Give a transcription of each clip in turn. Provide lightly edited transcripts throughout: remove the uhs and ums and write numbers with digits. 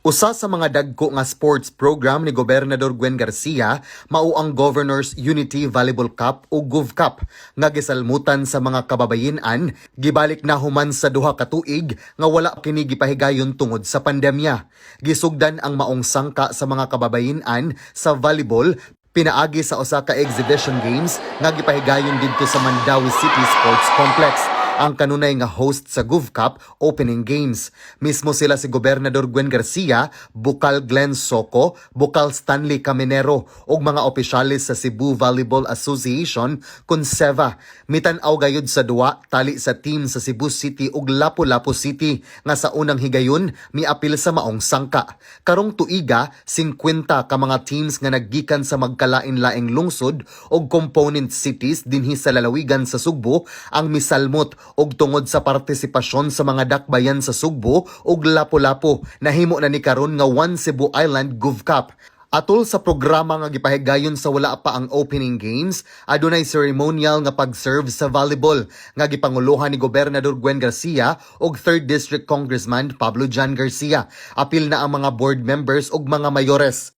Usa sa mga dagko nga sports program ni Gobernador Gwen Garcia mao ang Governor's Unity Volleyball Cup o GovCup nga gisalmutan sa mga kababayen-an, gibalik na human sa 2 ka tuig nga wala kini gipahigayon tungod sa pandemya. Gisugdan ang maong sangka sa mga kababayen-an sa volleyball pinaagi sa usa ka exhibition games nga gipahigayon didto sa Mandaue City Sports Complex, ang kanunay nga host sa GovCup Opening Games. Mismo sila si Gobernador Gwen Garcia, Bukal Glenn Soco, Bukal Stanley Caminero ug mga opisyales sa Cebu Volleyball Association Conseva. Mitan-aw gayud sa duwa tali sa team sa Cebu City ug Lapu-Lapu City nga sa unang higayon miapil sa maong sangka. Karong tuiga, 50 ka mga teams nga naggikan sa magkalain-laing lungsod ug component cities dinhi sa lalawigan sa Sugbo ang misalmot, ug tungod sa partisipasyon sa mga dakbayan sa Sugbo ug Lapu-Lapu, nahimo na ni karon nga One Cebu Island GovCup. Atol sa programa nga gipahigayon sa wala pa ang opening games, adunay ceremonial nga pag-serve sa volleyball nga gipanguluhan ni Gobernador Gwen Garcia ug 3rd District Congressman Pablo John Garcia. Apil na ang mga board members ug mga mayores.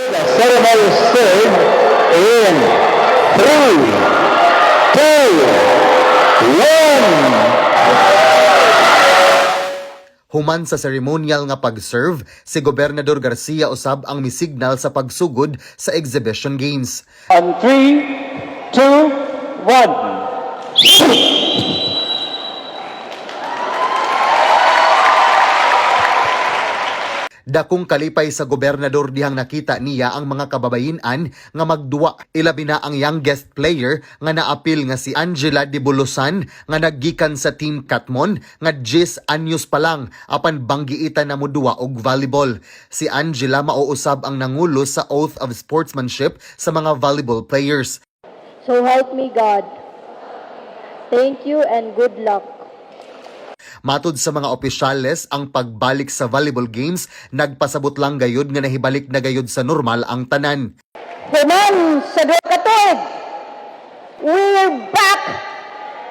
The ceremony served in three, two, one. Human sa ceremonial nga pag-serve, si Gobernador Garcia usab ang misignal sa pagsugod sa exhibition games. On three, two, one. Dakong kalipay sa gobernador dihang nakita niya ang mga kababayen-an nga magduwa, ilabi na ang youngest player nga naapil nga si Angela de Bulusan nga naggikan sa Team Katmon nga 10 anyos pa lang apan banggiitan na moduwa og volleyball. Si Angela mauusab ang nangulo sa oath of sportsmanship sa mga volleyball players. So help me God. Thank you and good luck. Matud sa mga opisyales, ang pagbalik sa volleyball games nagpasabot lang gayud nga nahibalik na gayud sa normal ang tanan. Human sa 2 ka tuig, we're back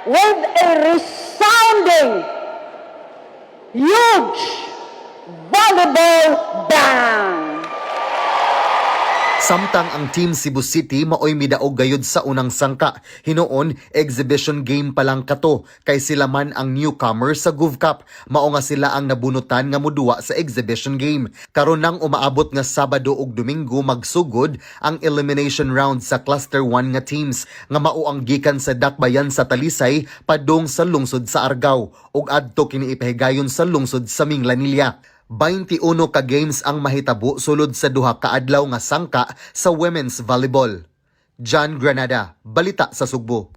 with a resounding, huge volleyball bang! Samtang ang Team Cebu City maoy midaog gayud sa unang sangka. Hinuon, exhibition game pa lang kato kay sila man ang newcomer sa GovCup. Mao nga sila ang nabunutan nga moduwa sa exhibition game. Karon nang umaabot nga Sabado ug Domingo magsugod ang elimination round sa Cluster 1 nga teams nga mao ang gikan sa dakbayan sa Talisay padung sa lungsod sa Argao ug adto kini ipahigayon sa lungsod sa Minglanilla. 21 ka games ang mahitabo sulod sa 2 ka adlaw nga sangka sa women's volleyball. John Granada, Balita sa Sugbo.